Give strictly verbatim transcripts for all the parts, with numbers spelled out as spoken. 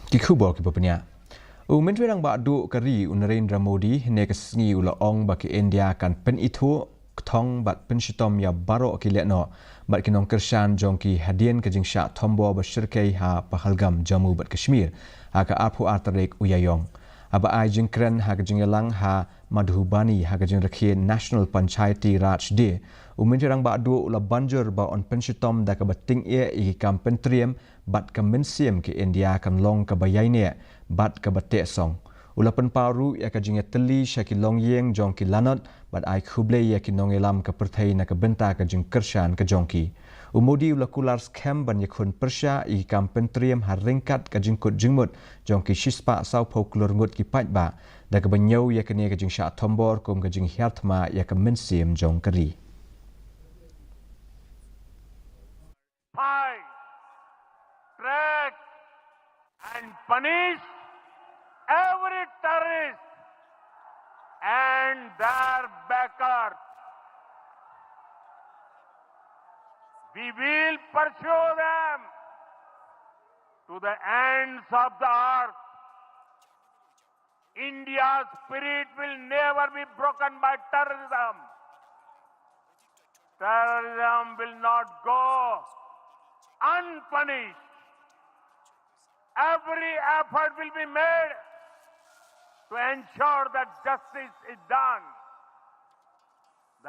Ki khubor ki bapnya. U Myntri Rangbah Duh ka ri u Narendra Modi hynne ka sngi u la ong ba ka India kan pynithuh, kthong bad pynshitom ïa baroh ki lehnoh bad ki nongkyrshan jong ki hadien ka jingshah thombor ba shyrkhei ha Pahalgam, Jammu bad Kashmir ha ka arphew ar tarik u Ïaïong. Haba ai jingkren ha ka jingïalang ha Madhubani ha ka jingrakhe National Panchayati Raj Day, u Myntri Rangbah Duh u la ban jur ba yn pynshitom da kaba tyngeh ïa ki kam pyntriem bad ka mynsiem ka India kan long kaba ïaineh bad kaba tehsong. U la pynpaw ruh ïa ka jingïatylli sha ki longïing jong ki lanot bad ai khublei ïa ki nongïalam ka pyrthei na ka bynta ka jingkyrshan ka jong ki. U Modi u la kular skhem ban ïakhun pyrshah ïa ki kam pyntriem ha ryngkat ka jingkut jingmut jong ki shispah sawphew klur ngut ki paidbah, da kaba ñiew ïa kane ka jingshah thombor kum ka jinghiar thma ïa ka mynsiem jong ka ri. Find, track, and punish every terrorist and their backers. We will pursue them to the ends of the earth. India's spirit will never be broken by terrorism. Terrorism will not go unpunished. Every effort will be made to ensure that justice is done.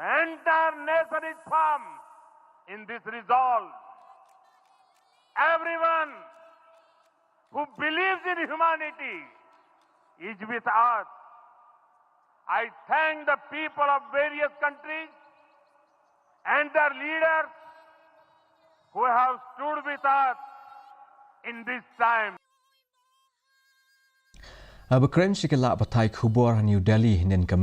The entire nation is firm in this resolve. Everyone who believes in humanity is with us. I thank the people of various countries and their leaders who have stood with us in this time. Haba kren sha ki lad pathai khubor ha New Delhi hynnin ka